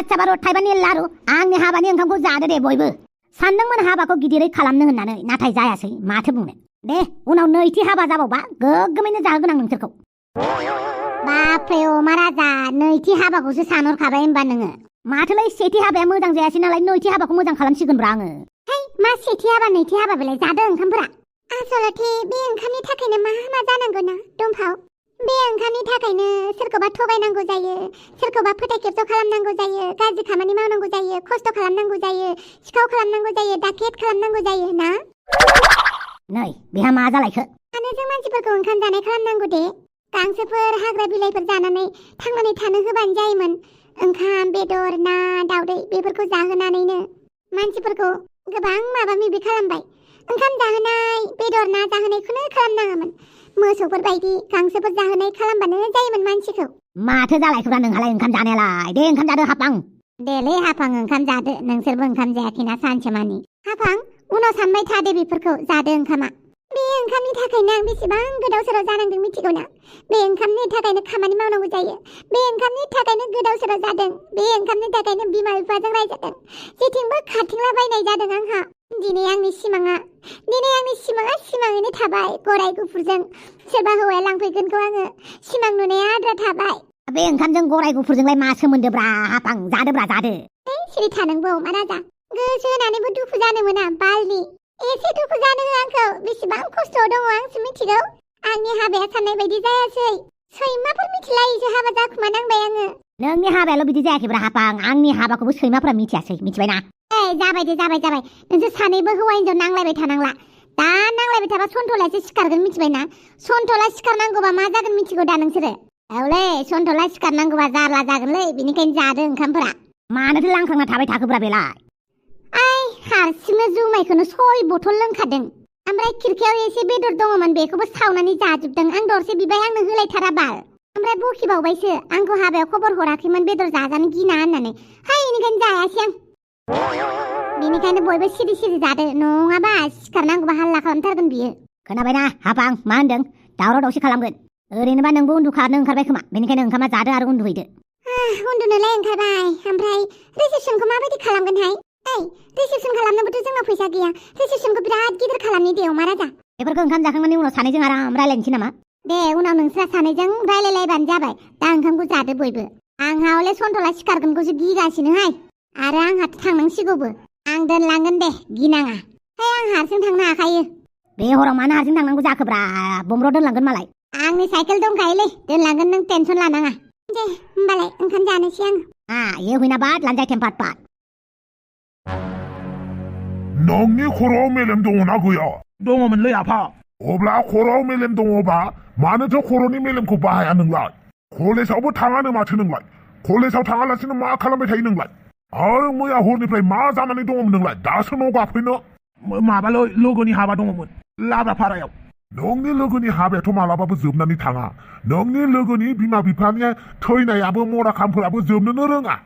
आच्छा बार' थाइबानि लारु आंनि हाबानि ओंखामखौ जादो दे बयबो सानदोंमोन हाबाखौ गिदिरै खालामनो होननानै नाथाय जायासै माथो बुंनो दे उनाव नैथि हाबा जाबावबा गोग्गोमैनो जाहोगोन आं नोंसोरखौ बापरे अमा राजा नैथि हाबाखौसो सानहरखाबाय होनबा नोङो माथोलाय सेथि हाबाया मोजां जायासै नालाय नैथि हाबाखौ मोजां खालामसिगोनब्रा आङो मा सेथि हाबा नैथि हाबा बेलाय जादो ओंखामफोरा आसलथे बे ओंखामनि थाखायनो मा जानांगौ ना दंफाव बे ओंखामनि थाखायनो सोरखौबा थगायनांगौ जायो सोरखौबा फोथाय खेबस' खालामनांगौ जायो गाज्रि खामानि मावनांगौ जायो खस्थ' खालामनांगौ जायो सिखाव खालामनांगौ जायो डाकेट खालामनांगौ जायो ना नै बेहा मा जालायखो मानो जों मानसिफोरखौ ओंखाम जानाय खालामनांगौ दे गांसोफोर हाग्रा बिलाइफोर जानानै थांनानै थानो होबानो जायोमोन ओंखाम बेदर ना दाउदै बेफोरखौ जाहोनानैनो मानसिफोरखौ गोबां माबा माबि खालामबाय ओंखाम जाहोनाय बेदर ना जाहोनायखौनो खालामनाङामोन मोसौफोर बायदि गांसोफोर जाहोनाय खालामबानो जायोमोन मानसिखौ माथो जालायखोब्रा नोंहालाय ओंखाम जानायालाय दे ओंखाम जादो हापां देलै हापां ओंखाम जादो नोंसोरबो ओंखाम जायाखैना सानसेमानि हापां उनाव सानबाय थादो बेफोरखौ जादो ओंखामा बे ओंखामनि थाखायनो आं बेसेबां गोदाव सोराव जानांदों मिथिगौ ना बे ओंखामनि थाखायनो खामानि मावनांगौ जायो बे ओंखामनि थाखायनो गोदाव सोराव जादों बे ओंखामनि थाखायनो बिमा बिफाजों रायजादों जेथिंबो खारथिंलाबायनाय जादों आंहा दिनै आंनि सिमाङा सिमाङैनो थाबाय गराय गुफुरजों सोरबा हौवाया लांफैगोनखौ आङो सिमां नुनाया आद्रा थाबाय बे ओंखामजों गराय गुफुरजोंलाय मा सोमोन्दोब्रा हापां जादोब्रा जादो सिरि थानांगौ मा राजा गोसो होनानैबो दुखु जानो मोना बालनि एसे दुखु जानो हो आंखौ बेसेबां खस्थ' दङ आंसो मिथिगौ आंनि हाबाया साननाय बायदि जायासै सैमाफोर मिथिलायैसो हाबा जाखुमानांबाय आङो नोंनि हाबायाल' बिदि जायाखैब्रा हापां आंनि हाबाखौबो सैमाफोरा मिथियासै मिथिबायना जाबाय दे जाबाय नोंसोर सानैबो हौवा हिनजाव नांलायबाय थानांला दा नांलायबाय थाबा सन्थलासो सिखारगोन मिथिबायना सन्थला सिखारनांगौबा मा जागोन मिथिगौ दा नोंसोरो औलै सन्थला सिखारनांगौबा जारला जागोनलै बेनिखायनो जादो ओंखामफोरा मानोथो लांखांना थाबाय थाखोब्रा बेलाय हारसिंनो जुमायखौनो 6 बथल लोंखादों ओमफ्राय खिरखायाव एसे बेदर दङमोन बेखौबो सावनानै जाजोबदों आं दरसे बिबाय आंनो होलायथारा बाल ओमफ्राय बखिबावबायसो आंखौ हाबायाव खबर हराखैमोन बेदर जाजानो गिना होननानै बेनिखायनो जायासै आं बेनिखायनो बयबो सिरि जादो नङाबा सिखारनांगौबा हाल्ला खालामथारगोन बियो खोनाबायना हापां मा होनदों दावराव दावसि खालामगोन ओरैनोबा नोंबो उन्दुखानो ओंखारबाय खोमा बेनिखायनो ओंखामा जादो आरो उन्दुहैदो उन्दुनोलाय ओंखारबाय ओमफ्राय रिसेपसनखौ माबायदि खालामगोनहाय रिसेपसन खालामनोबोथ' जोंनाव फैसा गैया रिसेपसनखौ बिराद गिदिर खालामनि दे अमा राजा बेफोरखौ ओंखाम जाखांनानै उनाव सानैजों आराम रायलायनोसै नामा दे उनाव नोंस्रा सानैजों रायलायलायबानो जाबाय दा ओंखामखौ जादो बयबो आंहा हले सन्थला सिखारगोनखौसो गिगासिनोहाय आरो आंहा थांनांसिगौबो आं दोनलांगोन दे गिनाङा आं हारसिं थांनो हाखायो बे हराव मानो हारसिं थांनांगौ जाखोब्रा बमब्र दोनलांगोन मालाय आंनि साइकेल दंखायोलै दोनलांगोन नों टेनसन लानाङा दे होमबालाय ओंखाम जानोसै आं ये हुइना बाद लांजाय टेम्पाट पाट नोंनि खर'आव मेलेम दङना गैया दङमोनलै आफा अब्ला खर'आव मेलेम दङबा मानोथो खर'नि मेलेमखौ बाहाया नोंलाय कलेजावबो थाङानो माथो नोंलाय कलेजाव थाङालासिनो मा खालामबाय थायो नोंलाय आरो मैया हरनिफ्राय मा जानानै दङमोन नोंलाय दासो न' गाफैनो माबालै लोगोनि हाबा दङमोन लाब्रा फारायाव नोंनि लोगोनि हाबायाथ' मालाबाबो जोबनानै थाङा नोंनि लोगोनि बिमा बिफानि थैनायाबो मराखामफोराबो जोबनोनो रोङा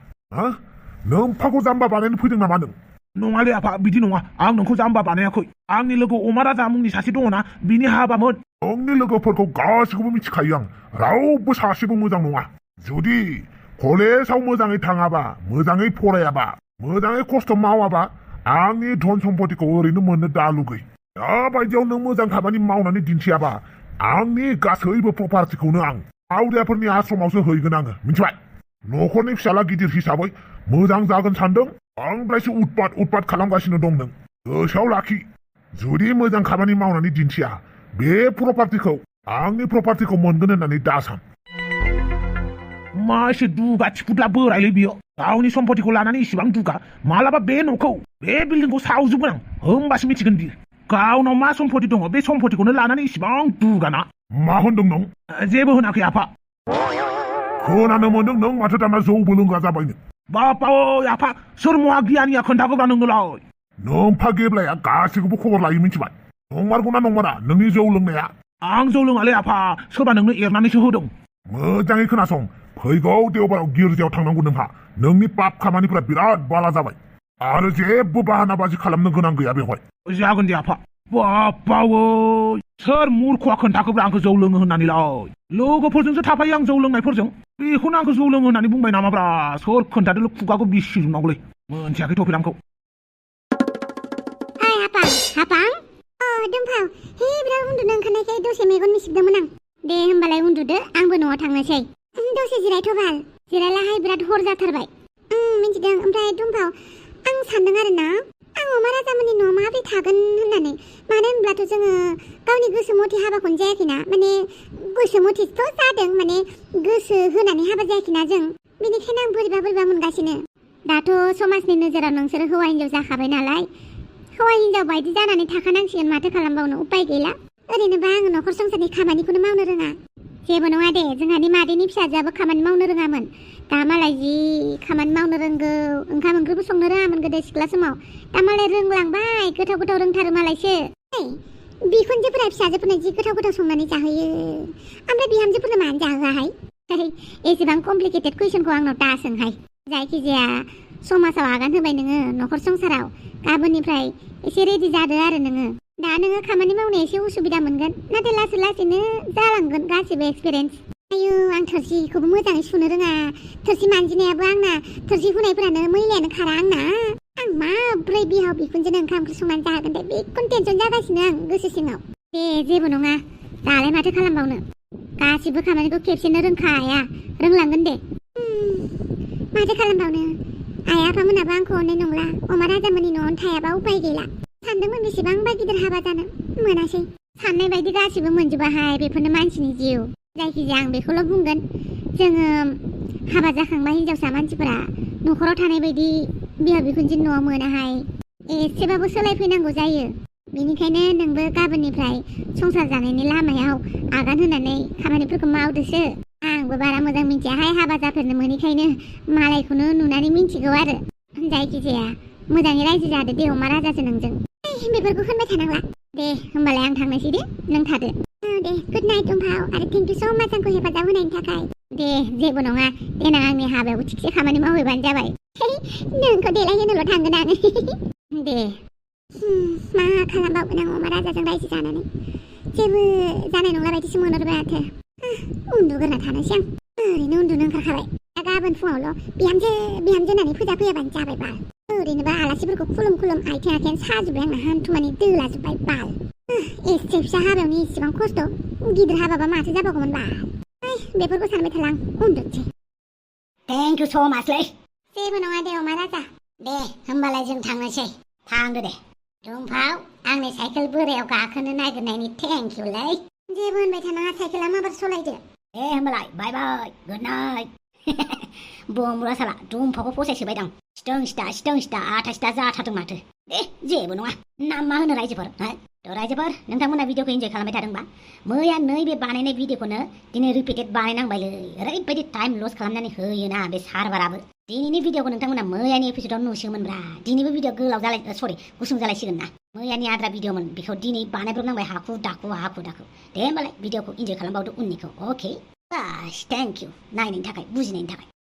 नोंफाखौ जाम्बा बानायनो फैदों नामा नों नङालै आफा बिदि नङा आं नोंखौ जाम्बा बानायाखै आंनि लोगो अमा राजा मुंनि सासे दङना बिनि हाबामोन नोंनि लोगोफोरखौ गासिखौबो मिथिखायो आं रावबो सासेबो मोजां नङा जुदि कलेजाव मोजाङै थाङाबा मोजाङै फरायाबा मोजाङै खस्थ' मावाबा आंनि धन सम्पतिखौ ओरैनो मोननो दा लुगै दाबायदियाव नों मोजां खामानि मावनानै दिन्थियाबा आंनि गासैबो प्रपार्टिखौनो आं आवलियाफोरनि आश्रमावसो हैगोन आङो मिथिबाय न'खरनि फिसाला गिदिर हिसाबै मोजां जागोन सानदों बांद्रायसो उतपात खालामगासिनो दं नों गोसोआव लाखि जुदि मोजां खामानि मावनानै दिन्थिया बे प्रपार्टिखौ आंनि प्रपार्टिखौ मोनगोन होननानै दा सान मा एसे दुगा थिफुदला बोरायलै बियो गावनि सम्पतिखौ लानानै इसिबां दुगा मालाबा बे न'खौ बे बिल्डिंखौ सावजोबगोन आं होमबासो मिथिगोन बियो गावनाव मा सम्पति दङ बे सम्पतिखौनो लानानै इसिबां दुगाना मा होनदों नों जेबो होनाखै आफा खोनानो मोनदों नों माथो दाना जौबो लोंग्रा जाबायनो बापा आफा सोर महा गियानिया खोन्थागोब्रा नोंनोलाय नोंफा गेब्लाया गासैखौबो खबर लायो मिथिबाय नंमारगौना नंमारा नोंनि जौ लोंनाया आं जौ लोङालै आफा सोरबा नोंनो एरनानैसो होदों मोजाङै खोनासं फैगौ देवबाराव गिर्जायाव थांनांगौ नोंहा नोंनि पाप खामानिफोरा बिराद बाला जाबाय आरो जेबो बाहानाबाजि खालामनो गोनां गैया बेवहाय जागोन दे आफा बापावै सोर मुरख'आ खोन्थाखोब्रा आंखौ जौ लोङो होननानैलाय लोगोफोरजोंसो थाफायो आं जौ लोंनायफोरजों बेखौनो आंखौ जौ लोङो होननानै बुंबाय नामाब्रा सोर खोन्थादोल' खुगाखौ बिसि जुनांगौलै मोनथियाखै थफिरामखौ ओइ हापां दुमफाव हे बिराद उन्दुनो ओंखारनायखाय दसे मेगन मिसिबदोंमोन आं दे होमबालाय उन्दुदो आंबो न'आव थांनोसै दसे जिरायथ' बाल जिरायलाहाय बिराद हर जाथारबाय मिथिदों ओमफ्राय दुमफाव आं सानदों आरो ना आं अमा राजामोननि न'आव माबोरै थागोन होननानै मानो होनब्लाथ' जोङो गावनि गोसो मथे हाबाखौनो जायाखैना माने गोसो मथेथ' जादों माने गोसो होनानै हाबा जायाखैना जों बेनिखायनो आं बोरैबा मोनगासिनो दाथ' समाजनि नोजोराव नोंसोरो हौवा हिनजाव जाखाबाय नालाय हौवा हिनजाव बायदि जानानै थाखानांसिगोन माथो खालामबावनो उपाय गैला ओरैनोबा आङो न'खर संसारनि खामानिखौनो मावनो रोङा जेबो नङा दे जोंहानि मादैनि फिसाजोआबो खामानि मावनो रोङामोन दा मालाय जि खामानि मावनो रोंगौ ओंखाम ओंख्रिबो संनो रोङामोन गोदो सिख्ला समाव दा मालाय रोंलांबाय गोथाव रोंथारो मालायसो बिखुनजोफोरा फिसाजोफोरनो जि गोथाव संनानै जाहोयो ओमफ्राय बिहामजोफोरनो मानो जाहोआहाय एसेबां कमप्लिकेटेड कुइसनखौ आंनाव दा सोंहाय जायखिजाया समाजाव आगान होबाय नोङो न'खर संसाराव गाबोननिफ्राय एसे रेडि जादो आरो नोङो दा नोङो खामानि मावनो एसे उसुबिदा मोनगोन नाथाय लासैनो जालांगोन गासिबो एक्सपिरियेन्स आयु आं थोरसिखौबो मोजाङै सुनो रोङा थोरसि मानजिनायाबो आंना थोरसि हुनायफोरानो मैलायानो खारा आंना आं माब्रै बिहाव बिखुनजोनो ओंखाम ओंख्रि संनानै जाहोगोन दे बेखौनो टेनसन जागासिनो आं गोसो सिङाव दे जेबो नङा दालाय माथो खालामबावनो गासिबो खामानिखौ खेबसेनो रोंखाया रोंलांगोन दे माथो खालामबावनो आइ आफामोनाबो आंखौ अननाय नंला अमा राजामोननि न'आवनो थायाबा उपाय गैला सानदोंमोन बेसेबांबा गिदिर हाबा जानो मोनासै साननाय बायदि गासिबो मोनजोबाहाय बेफोरनो मानसिनि जिउ जायखिजाया आं बेखौल' बुंगोन जोङो हाबा जाखांबा हिनजावसा मानसिफोरा न'खराव थानाय बायदि बिहाव बिखुनजोनि न'आव मोनाहाय एसेबाबो सोलायफैनांगौ जायो बेनिखायनो नोंबो गाबोननिफ्राय संसार जानायनि लामायाव आगान होनानै खामानिफोरखौ मावदोसो आंबो बारा मोजां मिथियाहाय हाबा जाफेरनो मोनैखायनो मालायखौनो नुनानै मिथिगौ आरो जायखिजाया मोजाङै रायजो जादो दे अमा राजाजों नोंजों बेफोरखौ होनबाय थानांला दे होमबालाय आं थांनोसै दे नों थादो दे गुड नाइट दुमफाव आरो थेंक इउ स' माच आंखौ हेफाजाब होनायनि थाखाय दे जेबो नङा देनां आंनि हाबायाव थिगसे खामानि मावहैबानो जाबाय नोंखौ देलायहोनोल' थांगोन आं दे मा खालामबावगोन आं अमा राजाजों रायजो जानानै जेबो जानाय नंला बायदिसो मोनहरबाय माथो उन्दुग्रोना थानोसै आं ओरैनो उन्दुनो ओंखारखाबाय दा गाबोन फुङावल' बिहामजो होननानै फुजा फैयाबानो जाबाय बाल ओरैनोबा आलासिफोरखौ खुलुम आथिं साजोब्बाय आंना हान्थुमानि दोलाजोब्बाय बाल एसे फिसा हाबायावनो इसेबां खस्थ' गिदिर हाबाबा माथो जाबावगौमोन बाल बेफोरखौ सानबाय थाला आं उन्दुनोसै थेंक इउ स' माचलै जेबो नङा दे अमा राजा दे होमबालाय जों थांनोसै थांदो दे दुमफाव आंनि साइकेल बोरायाव गाखोनो नागिरनायनि थेंक इउलै जेबो होनबाय थानाङा साइकेला माबार सलायदो दे होमबालाय बाय बाय गुड नाइट बुंब्रा साला दुमफावखौ फसायसोबायदां सिथों सिथा आथा जाथारदों माथो दे जेबो नङा ना मा होनो रायजोफोर रायजोफोर नोंथांमोना भिडिअखौ इन्जय खालामबाय थादोंबा मैया नैबे बानायनाय भिडिअखौनो दिनै रिपिटेड बानायनांबायलै ओरैबायदि टाइम लस खालामनानै होयोना बे सार्भाराबो दिनैनि भिडिअखौ नोंथांमोना मैयानि एपिसोडआव नुसिगोनब्रा दिनैबो भिडिअ गोलाव गुसुं जालायसिगोन ना मैयानि आद्रा भिडिअमोन बेखौ दिनै बानायब्रबनांबाय हाखु दाखु दे होमबालाय भिडिअखौ इन्जय खालामबावदो उननिखौ अके बास थेंक इउ नायनायनि थाखाय बुजिनायनि थाखाय